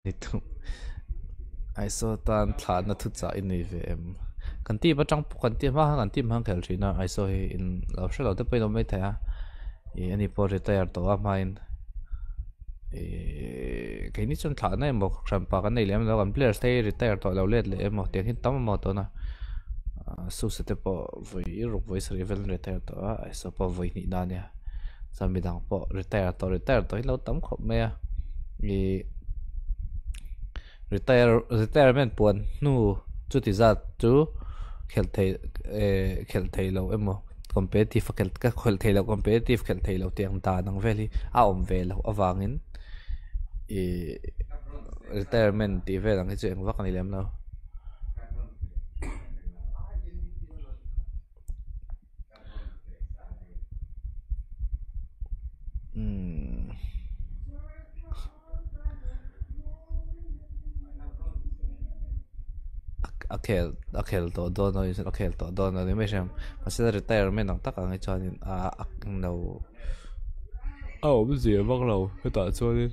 Ni thung. Aizawl tan thlahna thuchah i nei ve em? Kan team atang pawh kan team hma khan kan team hmang khel thin a, Aizawl hi in lo hre lo te pawhin awm maithei a, ih ani pawh retire tawh a hmain ih keini chuan thlahna emaw hranpa kan nei lem lo kan players te hi retire tawh lo let leh emaw tiang hi tam emaw tawna ah Susa te pawh vawi ruk vawi sarih vel an retire tawh a, Aizawl pawh vawi hnih na ania chuan midang pawh retire tawh retire tawh hi lo tam khawp mai a ih retire retirement puan hnu chuti zat chu khelh theih eh khelh theih loh emaw competitive a khelh ka khelh theih loh competitive khelh theih loh tih ang dan ang vel hi a awm ve loh avangin ih retirement tih vel ang hi chu eng vak a ni lem lo. Umm a khel a khel tawh dawn a a khel tawh dawn a ni mai hriam mahse retirement ang tak ang hi chuanin a a no a awmzia vak lo hetah chuanin.